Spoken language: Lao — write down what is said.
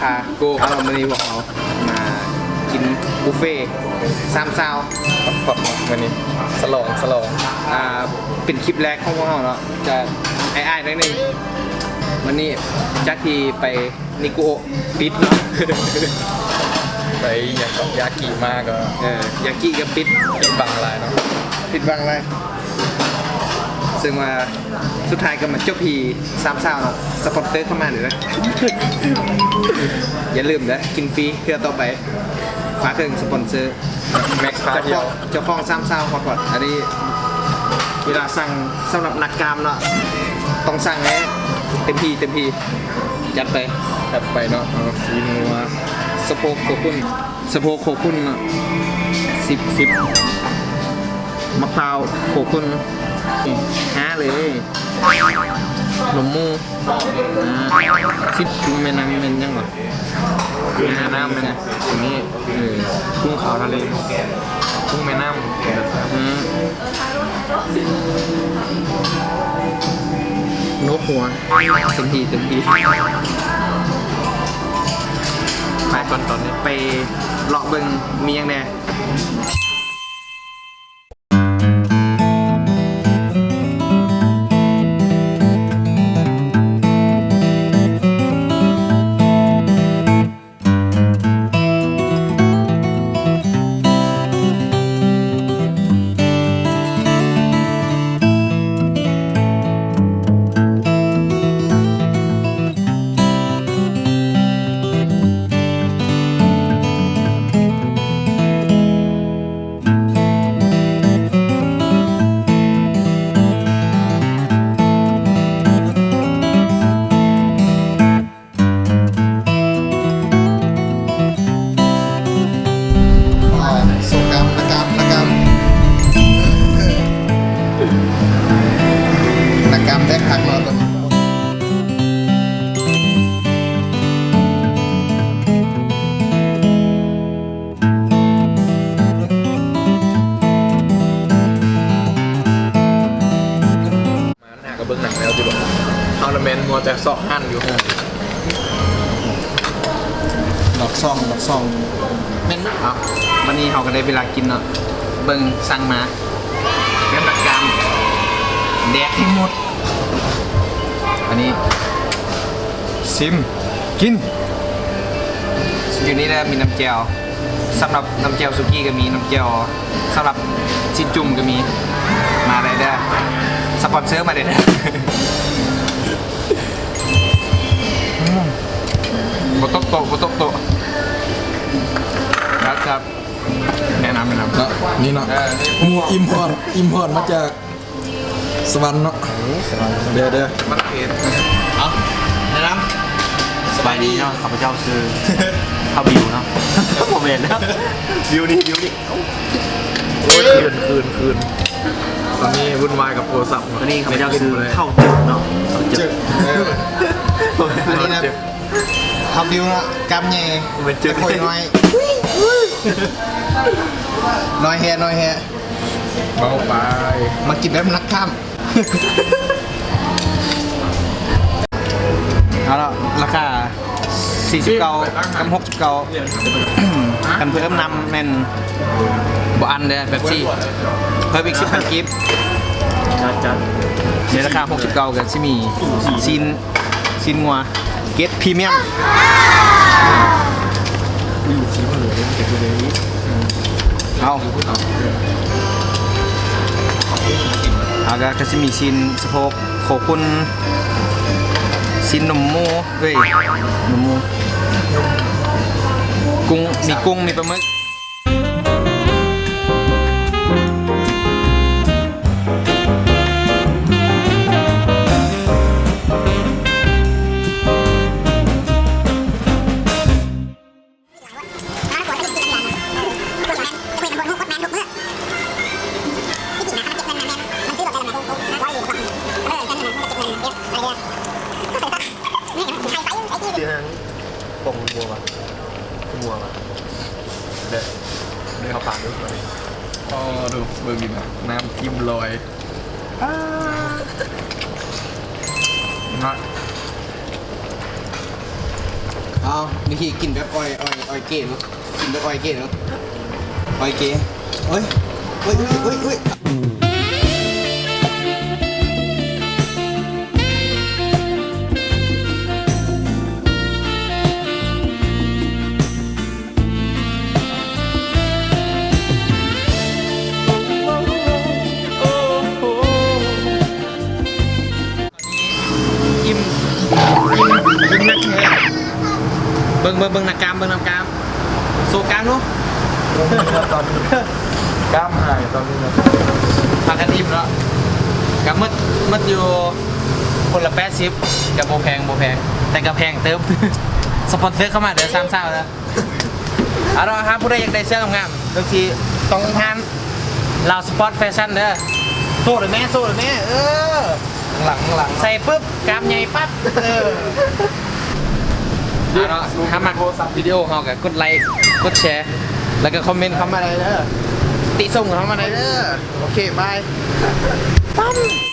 ພາໂກ ເອົາ ມື້ນີ້ພວກເຮົາມາກິນບຸບເຟສາມຊາວ ພັກຜ່ອນມື້ນີ້ ສະຫຼອງ ສະຫຼອງ ອ່າ ເປັນຄລິບແລກຂອງພວກເຮົາເນາະ ຈະອາຍໆໜ້ອຍໜຶ່ງ. ມື້ນີ້ຈາກທີ່ໄປນິໂກໂອະປິດເນາະ ໄປຫຍັງເກາະ ຢາກິມາກໍ ເອີ ຢາກິກໍປິດ ຜິດຫວັງຫຼາຍເນາະ ຜິດຫວັງຫຼາຍ ເຊິ່ງວ່າສຸດທ້າຍກໍມາຈົບທີ່ສາມຊາວເນາະ ສະປອນເຊີເຂົ້າມາເດີ ຢ່າລືມເດີ ກິນຟຣີເທື່ອຕໍ່ໄປ ຝາກເຖິງສະປອນເຊີ ແມັກພາທ່ຽວ ເຈົ້າຂອງ ເຈົ້າຂອງສາມຊາວຮອດ ອັນນີ້ເວລາສັ່ງສຳລັບນັກກ້າມເນາະ ຕ້ອງສັ່ງໃຫ້ເຕັມທີ່ ເຕັມທີ່ ຈັດໄປ ຈັດໄປເນາະ ເອົາຊີ້ນງົວ ສະໂພກໂຄຂຸ້ນ ສະໂພກໂຄຂຸ້ນເນາະ ສິບ ສິບ ໝາກພ້າວໂຄຂຸ້ນ ຫ້າເລີຍ ນົມໝູ ຫ້າ ສິບ ກຸ້ງແມ່ນ້ຳແມ່ນຫຍັງຫວາ? ກຸ້ງແມ່ນ້ຳແມ່ນອັນນີ້ ເອີ ກຸ້ງຂາວທະເລ ກຸ້ງແມ່ນ້ຳ ອືມ ນົກຫົວ ເຕັມທີ່ ເຕັມທີ່ ໄປກ່ອນ ຕອນນີ້ໄປເລາະເບິ່ງມີຫຍັງແດ່. ອ່າ ໂຊກາມ ນະກາມ ນະກາມ ນະກາມແດກຄັກເນາະ ຕອນນີ້. ມາຫາກໍເບິ່ງໜັງແລ້ວຕິບໍ່ ເຮົານະແມ່ນມັວແຕ່ຊອກຮ້ານຢູ່ ເອີ ດອກຊອງ ດອກຊອງ ແມ່ນເນາະ ເອົາ ບັດນີ້ເຮົາກໍໄດ້ເວລາກິນເນາະ ເບິ່ງສັ່ງມາ ແມ່ນບັກກາມ ແດກໃຫ້ໝົດ ອັນນີ້ ຊິມ ກິນ ຢູ່ນີ້ແຫຼະ ມີນ້ຳແຈ່ວ ສຳລັບນ້ຳແຈ່ວສຸກີກໍມີ ນ້ຳແຈ່ວສຳລັບຊີ້ນຈຸ່ມກໍມີ ມາໄດ້ເດີ ສະປອນເຊີມາໄດ້ເດີ ອືມ ບໍ່ຕົກໂຕະ ບໍ່ຕົກໂຕະ ຄັບ ແນະນຳ ແນະນຳ ເນາະ ນີ້ເນາະ ເອີ ໝູອິມພອດ ອິມພອດມາຈາກ ສະຫວັນເນາະ ເອີ ສະຫວັນ ເດີ ເດີ ມັນເຜັດ ເອົາ ແນະນຳ ສະບາຍດີເນາະ ຂ້າພະເຈົ້າຊື່ ເຮົາບິວເນາະ ບໍ່ແມ່ນເນາະ ບິວນີ້ ບິວນີ້ ໂອ້ຍ ຄືນ ຄືນ ຄືນ ຕອນນີ້ວຸ່ນວາຍກັບໂທລະສັບເນາະ ຕອນນີ້ຂ້າພະເຈົ້າຊື່ເຖົ້າເຈິກເນາະ ເຖົ້າເຈິກ ເອີ ອັນນີ້ນະ ເຮົາບິວເນາະ ກ້າມໃຫຍ່ ເປັນເຈິກ ແຕ່ຂ້ອຍນ້ອຍ ນ້ອຍແຮະ ນ້ອຍແຮະ. ເບົາໄປ ມາກິນແບບນັກຂ້າມ ເອົາລະ ລາຄາສີ່ສິບເກົ້າກັບຫົກສິບເກົ້າ ຄັນເພີ່ມນ້ຳແມ່ນບໍ່ອັນເດີ ເປັບຊີ ເພີ່ມອີກສິບພັນກີບ ຈັດ ຈັດ ໃນລາຄາຫົກສິບເກົ້າກໍຊິມີຊີ້ນ ຊີ້ນງົວເກຣດພຣີມຽມ ເອົາ ເອົາ ກໍ ກໍຊິມີຊີ້ນສະໂພກໂຄຂຸ້ນ ຊີ້ນນົມໝູ ເອີຍ ນົມໝູ ກຸ້ງ ມີກຸ້ງ ມີປາໝຶກ. ປ່ອງມົວວະ ຄືມົວວະ ເດີ ເດີ ເຂົ້າປາກເດີ ໂອ້ ດູ ເບິ່ງນີ້ນະ ນ້ຳຈິ້ມລອຍ ອ້າ ເນາະ. ເອົາ ວິທີກິນແບບອອຍ ອອຍ ອອຍເກເນາະ ກິນແບບອອຍເກເນາະ ອອຍເກ ໂອ້ຍ ໂອ້ຍ ໂອ້ຍ ໂອ້ຍ ໂອ້ຍ. ອີ່ມ ອີ່ມ ອີ່ມໜັກແທ້. ເບິ່ງ ເບິ່ງ ເບິ່ງໜ້າກາມ ເບິ່ງໜ້າກາມ ໂຊກາມດູ. ຕອນນີ້ ກ້າມຫາຍຕອນນີ້ນະ. ພາກັນອີ່ມເນາະ ກະໝົດ ໝົດຢູ່ຄົນລະແປດສິບ ກະບໍ່ແພງ ບໍ່ແພງ ແຕ່ກະແພງເຕີບ. ສະປອນເຊີເຂົ້າມາເດີ ສາມສາວເດີ. ເອົາເນາະ ຖ້າຜູ້ໃດຢາກໄດ້ເສື້ອງາມໆ ຈັ່ງຊີ້ ຕ້ອງຮ້ານລາວສະປອດແຟຊັ່ນເດີ. ໂຊເດີແມ່ ໂຊເດີແມ່ ເອີ ຫຼັງ ຫຼັງ ໃສ່ປຶບ ກາມໃຫຍ່ປັບ ເອີ. ເອົາເນາະ ຖ້າມັກວິດີໂອເຮົາກະກົດໄລ ກົດແຊ ແລ້ວກະຄອມເມັນເຂົ້າມາໄດ້ເດີ ຕິຊົມເຂົ້າມາໄດ້ເດີ. ໂອເຄ ບາຍ ປັ້ມ.